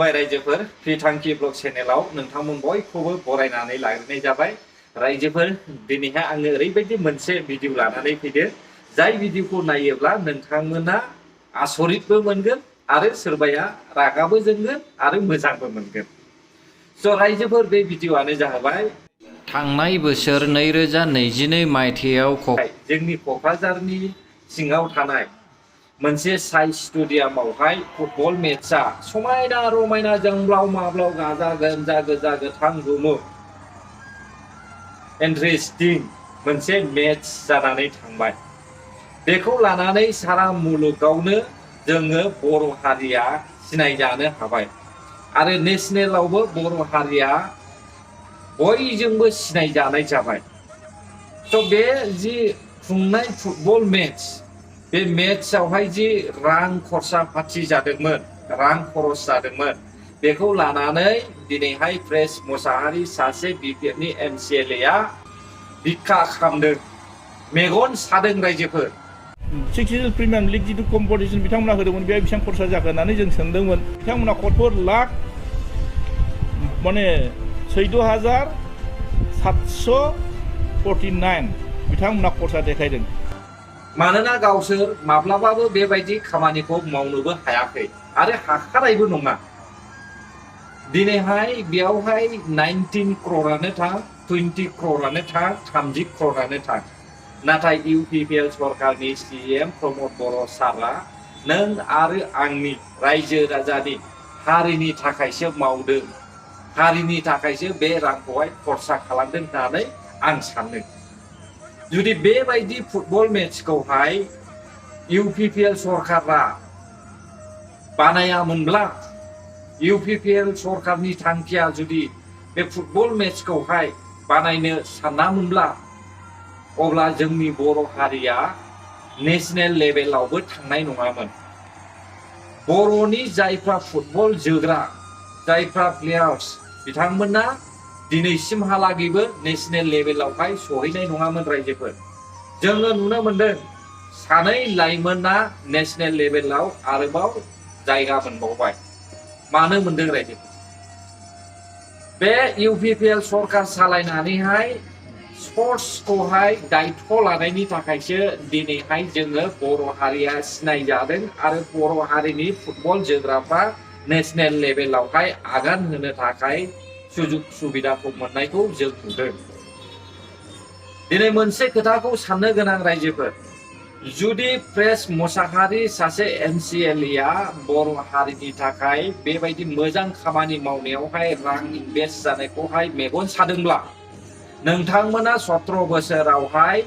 खुलुमबाय रायजोफोर फ्रिथांखि ब्लग चेनेलाव नोंथांमोन बयखौबो बरायनानै लाग्रोनाय जाबाय रायजोफोर दिनैहाय आङो ओरैबायदि मोनसे भिडिअ लानानै फैदों जाय भिडिअखौ नायोब्ला नोंथांमोना आसरितबो मोनगोन आरो सोरबाया रागाबो जोंगोन आरो मोजांबो मोनगोन स' रायजोफोर बे भिडिअआनो जाबाय थांनाय बोसोर 2022 मायथाइयाव जोंनि क'क्राझारनि सिङाव थानाय मोनसे साइ स्टेडियामावहाय फुटबल मेचआ समायना रमायना जोंब्लाव माब्लाव गाजा गोमजा गोजा गोथां गोमो इन्टारेस्टिं मोनसे मेच जानानै थांबाय बेखौ लानानै सारा मुलुगावनो जोङो बर' हारिया सिनायजानो हाबाय आरो नेसनेलावबो बर' हारिया बयजोंबो सिनायजानाय जाबाय स' बे जि खुंनाय फुटबल मेच बे मेचआवहाय जि रां खरसा फाथि जादोंमोन रां खरस जादोंमोन बेखौ लानानै दिनैहाय प्रेस मोसाहारि सासे बिपिएफनि एमसिएलए आ बिखा खालामदों मेगन सादों रायजोफोर सिक्सटिन प्रिमियाम लिग जिथु कम्पिटिसन बिथांमोना होदोंमोन बेयाव बेसेबां खरसा जागोन होननानै जों सोंदोंमोन बिथांमोना 70 लाख माने 14,749 बिथांमोना खरसा देखायदों मानोना गावसोर माब्लाबाबो बेबायदि खामानिखौ मावनोबो हायाखै आरो हाखानायबो नङा दिनैहाय बेयावहाय 19 क्र'रानो थां 20 क्र'रानो थां 30 क्र'रानो थां नाथाय इउपिपिएल सरकारनि सीएम प्रमद बर' सारआ नों आरो आंनि रायजो राजानि हारिनि थाखायसो मावदों हारिनि थाखायसो बे रांखौहाय खरसा खालामदों होननानै आं सानो जुदि बेबायदि फुटबल मेचखौहाय इउपिपिएल सरकारा बानायामोनब्ला इउपिपिएल सरकारनि थांखिया जुदि बे फुटबल मेचखौहाय बानायनो सानामोनब्ला अब्ला जोंनि बर' हारिया नेशनेल लेभेलावबो थांनाय नङामोन बर'नि जायफ्रा फुटबल जोग्रा जायफ्रा प्लेयार्स बिथांमोना दिनैसिमहालागैबो नेशनेल लेभेलावहाय सहैनाय नङामोन रायजोफोर जोङो नुनो मोनदों सानै लाइमोना नेशनेल लेभेलाव आरोबाव जायगा मोनबावबाय मानो मोनदों रायजोफोर बे इउपिपिएल सरकार सालायनानैहाय स्पर्ट्सखौहाय दायथ' लानायनि थाखायसो दिनैहाय जोङो बर' हारिया सिनायजादों आरो बर' हारिनि फुटबल जोग्राफ्रा नेशनेल लेभेलावहाय आगान होनो थाखाय सुजुग सुबिदाखौ मोननायखौ जों नुदों दिनै मोनसे खोथाखौ साननो गोनां रायजोफोर जुदि प्रेस मोसाहारि सासे एमसिएलए आ बर' हारिनि थाखाय बेबायदि मोजां खामानि मावनायावहाय रां इनभेस्ट जानायखौहाय मेगन सादोंब्ला नोंथांमोना 17 बोसोरावहाय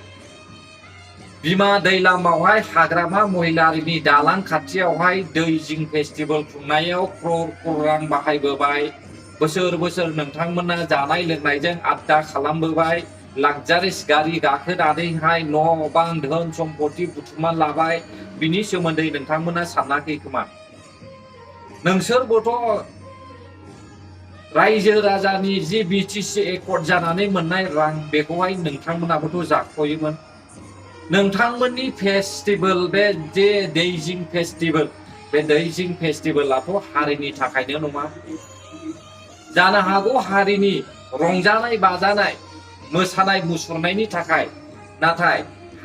बिमा दैलामावहाय हाग्रामा महिलारिनि दालां खाथियावहाय दै जिं फेस्टिभेल खुंनायाव क्र'र रां बाहायबोबाय बोसोर बोसोर नोंथांमोना जानाय लोंनायजों आद्दा खालामबोबाय लाक्जारिस गारि गाखोनानैहाय न' बां धोन सम्पति बुथुमना लाबाय बिनि सोमोन्दै नोंथांमोना सानाखै खोमा नोंसोरबोथ' रायजो राजानि जि बिटिसि एकर्ड जानानै मोननाय रां बेखौहाय नोंथांमोनाबोथ' जाख'योमोन नोंथांमोननि फेस्टिभेल बे जे दैजिं फेस्टिभेल बे दैजिं फेस्टिभेलाथ' हारिनि थाखायनो नङा जानो हागौ हारिनि रंजानाय बाजानाय मोसानाय मुसुरनायनि थाखाय नाथाय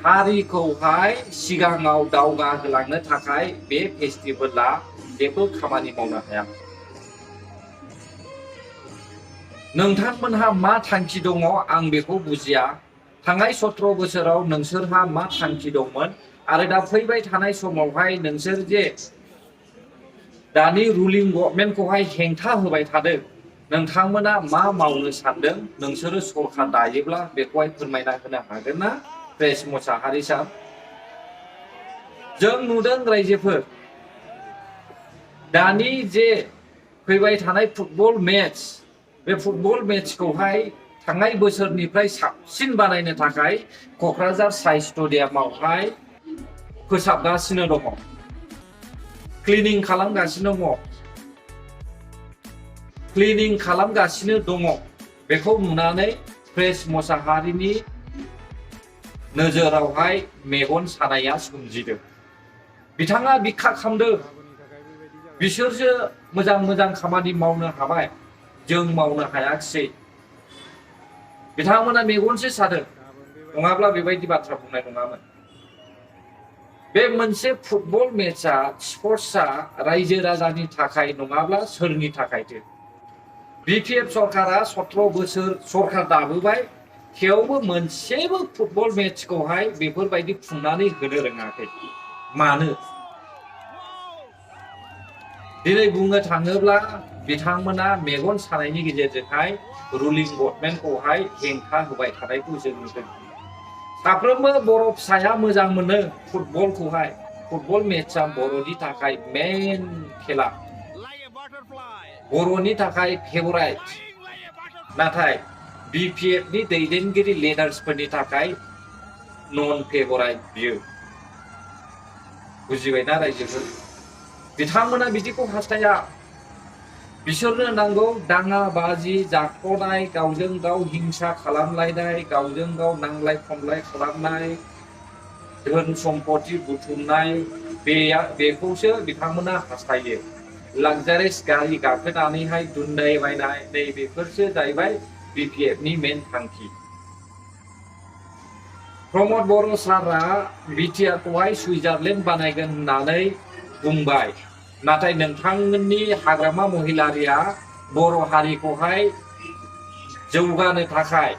हारिखौहाय सिगाङाव दावगाहोलांनो थाखाय बे फेस्टिभेला जेबो खामानि मावनो हाया नोंथांमोनहा मा थांखि दङ आं बेखौ बुजिया थांनाय 17 बोसोराव नोंसोरहा मा थांखि दंमोन आरो दा फैबाय थानाय समावहाय नोंसोर जे दानि रुलिं गभर्नमेन्टखौहाय हेंथा होबाय थादों नोंथांमोना मा मावनो सानदों नोंसोरो सरकार दायोब्ला बेखौहाय फोरमायना होनो हागोन ना प्रेस मोसाहारि साहब जों नुदों रायजोफोर दानि जे फैबाय थानाय फुटबल मेच बे फुटबल मेचखौहाय थांनाय बोसोरनिफ्राय साबसिन बानायनो थाखाय क'क्राझार साइ स्टेडियामावहाय फोसाबगासिनो दङ क्लिनिं खालामगासिनो दङ बेखौ नुनानै प्रेस मोसाहारिनि नोजोरावहाय मेगन सानाया सोमजिदों बिथाङा बिखा खालामदों बिसोरसो मोजां मोजां खामानि मावनो हाबाय जों मावनो हायाखिसै बिथांमोना मेगनसो सादों नङाब्ला बेबायदि बाथ्रा बुंनाय नङामोन बे मोनसे फुटबल मेचआ स्पर्ट्सआ रायजो राजानि थाखाय नङाब्ला सोरनि थाखायथो बिपिएफ सरकारा 17 बोसोर सरकार दाबोबाय थेवबो मोनसेबो फुटबल मेचखौहाय बेफोरबायदि खुंनानै होनो रोङाखै मानो दिनै बुंनो थाङोब्ला बिथांमोना मेगन सानायनि गेजेरजोंहाय रुलिं गभर्नमेन्टखौहाय हेंथा होबाय थानायखौ जों नुदों साफ्रोमबो बर' फिसाया मोजां मोनो फुटबलखौहाय फुटबल मेचआ बर'नि थाखाय मेन खेला बर'नि थाखाय फेभराइट नाथाय बिपिएफनि दैदेनगिरि लिडार्सफोरनि थाखाय नन फेभराइट बियो बुजिबायना रायजोफोर बिथांमोना बिदिखौ हास्थाया बिसोरनो नांगौ दाङा बाजि जाख्ल'नाय गावजों गाव हिंसा खालामलायनाय गावजों गाव नांलाय खमलाय खालामनाय धोन सम्पति बुथुमनाय बेखौसो बिथांमोना हास्थायो लाक्जारियास गारि गाखोनानैहाय दुन्दायबायनाय नैबेफोरसो जाहैबाय बिपिएफनि मेन थांखि प्रमद बर' सारआ बिटिआरखौहाय सुइजारलेण्ड बानायगोन होननानै बुंबाय नाथाय नोंथांमोननि हाग्रामा महिलारिया बर' हारिखौहाय जौगानो थाखाय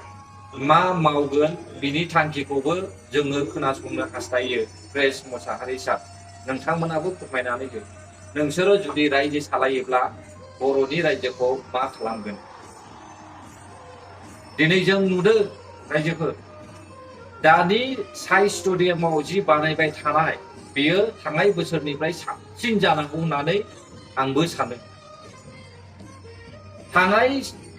मा मावगोन बिनि थांखिखौबो जोङो खोनासंनो हास्थायो प्रेस मोसाहारि सार नोंथांमोनाबो फोरमायनानै हो नोंसोरो जुदि रायजो सालायोब्ला बर'नि रायजोखौ मा खालामगोन दिनै जों नुदों रायजोफोर दानि साइ स्टेडियामाव जि बानायबाय थानाय बेयो थांनाय बोसोरनिफ्राय साबसिन जानांगौ होननानै आंबो सानो थांनाय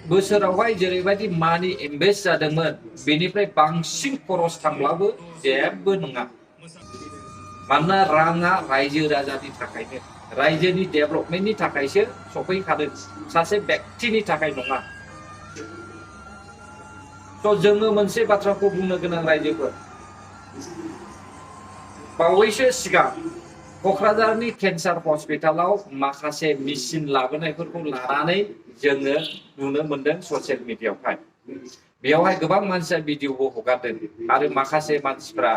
बोसोरावहाय जेरैबायदि मानि इनभेस्ट जादोंमोन बेनिफ्राय बांसिन खरस थांब्लाबो जेबो नङा मानोना राङा रायजो राजानि थाखायनो रायजोनि डेभेलपमेन्टनि थाखायसो सफैखादों सासे व्यक्तिनि थाखाय नङा जोङो मोनसे बाथ्राखौ बुंनो गोनां रायजोफोर बावैसो सिगां क'क्राझारनि केन्सार हस्पिटालाव माखासे मेसिन लाबोनायफोरखौ लानानै जोङो नुनो मोनदों ससियेल मिडियायावहाय बेयावहाय गोबां मानसिया भिडिअबो हगारदों आरो माखासे मानसिफ्रा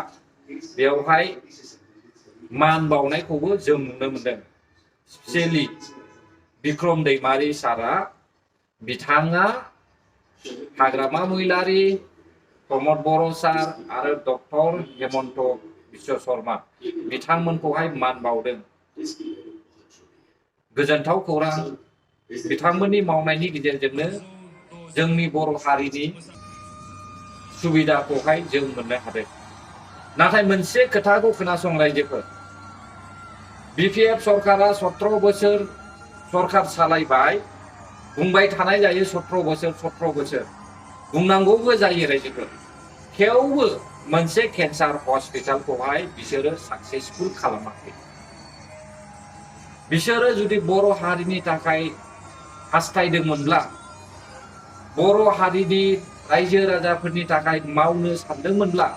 बेयावहाय मान बावनायखौबो जों नुनो मोनदों स्पेशेलि बिक्रम दैमारि सारआ बिथाङा हाग्रामा महिलारि प्रमद बर' सार आरो डक्टर हेमन्त बिश्व शर्मा बिथांमोनखौहाय मान बावदों गोजोनथाव खौरां बिथांमोननि मावनायनि गेजेरजोंनो जोंनि बर' हारिनि सुबिदाखौहाय जों मोननो हादों नाथाय मोनसे खोथाखौ खोनासं रायजोफोर बिपिएफ सरकारा 17 बोसोर सरकार सालायबाय बुंबाय थानाय जायो 17 बोसोर बुंनांगौबो जायो रायजोफोर थेवबो मोनसे केन्सार हस्पिटालखौहाय बिसोरो साक्सेसफुल खालामाखै बिसोरो जुदि बर' हारिनि थाखाय हास्थायदोंमोनब्ला बर' हारिनि रायजो राजाफोरनि थाखाय मावनो सानदोंमोनब्ला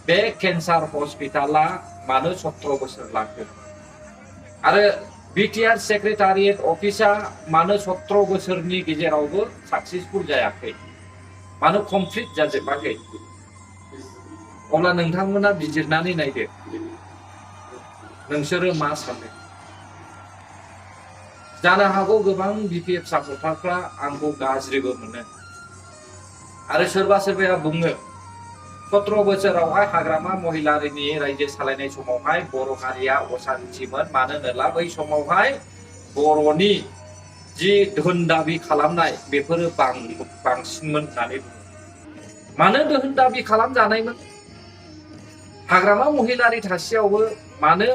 बे केन्सार हस्पिटाला मानो 17 बोसोर लाखो आरो बिटिआर सेक्रेटारियेट अफिसा मानो 17 बोसोरनि गेजेरावबो साक्सेसफुल जायाखै मानो कमप्लिट जाजोबाखै अब्ला नोंथांमोना बिजिरनानै नायदो नोंसोरो मा सानो जानो हागौ गोबां बिपिएफ सापर्टारफ्रा आंखौ गाज्रिबो मोनो आरो सोरबा सोरबाया बुङो 17 बोसोरावहाय हाग्रामा महिलारिनि रायजो सालायनाय समावहाय बर' हारिया असान्थिमोन मानो होनोब्ला बै समावहाय बर'नि जि धोन दाबि खालामनाय बेफोरो बांसिनमोन होननानै बुङो मानो धोन दाबि खालामजानायमोन हाग्रामा महिलारि थासेयावबो मानो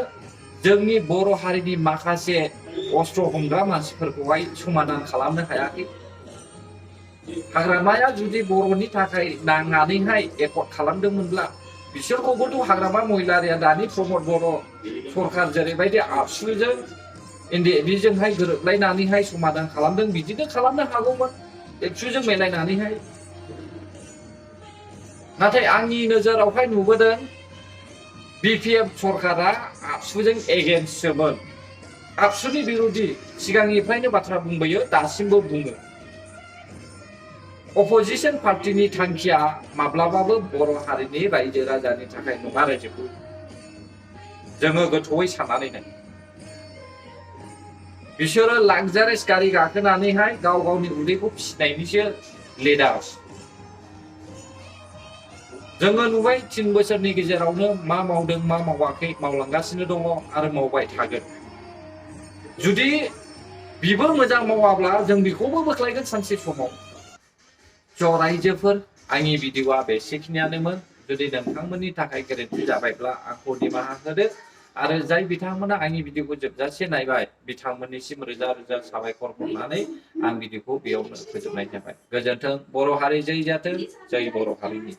जोंनि बर' हारिनि माखासे अस्त्र हमग्रा मानसिफोरखौहाय समाधान खालामनो हायाखै हाग्रामाया जुदि बर'नि थाखाय नांनानैहाय एकर्ड खालामदोंमोनब्ला बिसोरखौबोथ' हाग्रामा महिलारिया दानि प्रमद बर' सरकार जेरैबायदि आबसुजों एनडिएफबिजोंहाय गोरोबलायनानैहाय समाधान खालामदों बिदिनो खालामनो हागौमोन एबसुजों मिलायनानैहाय नाथाय आंनि नोजोरावहाय नुबोदों बिपिएफ सरकारा आबसुजों एगेन्स्टसोमोन आबसुनि बिरोधि सिगांनिफ्रायनो बाथ्रा बुंबोयो दासिमबो बुङो अपोजिशन पार्टीनि थांखिया माब्लाबाबो बर' हारिनि रायजो राजानि थाखाय नङा रायजोखौ जोङो गोथौयै साननानै नाय बिसोरो लाक्जारियास गारि गाखोनानैहाय गाव गावनि उदैखौ फिसिनायनिसो लिडार जोङो नुबाय 3 बोसोरनि गेजेरावनो मा मावदों मा मावाखै मावलांगासिनो दङ आरो मावबाय थागोन जुदि बिबो मोजां मावाब्ला जों बिखौबो बोख्लायगोन सानसे समाव ज' रायजोफोर आंनि भिडिअआ बेसेखिनियानोमोन जुदि नोंथांमोननि थाखाय गोरोन्थि जाबायब्ला आंखौ निमाहा होदो आरो जाय बिथांमोना आंनि भिडिअखौ जोबजासे नायबाय बिथांमोननिसिम रोजा रोजा साबायखर हरनानै आं भिडिअखौ बेयावनो फोजोबनाय जाबाय गोजोन्थों बर' हारि जै जाथों जै बर' हारिनि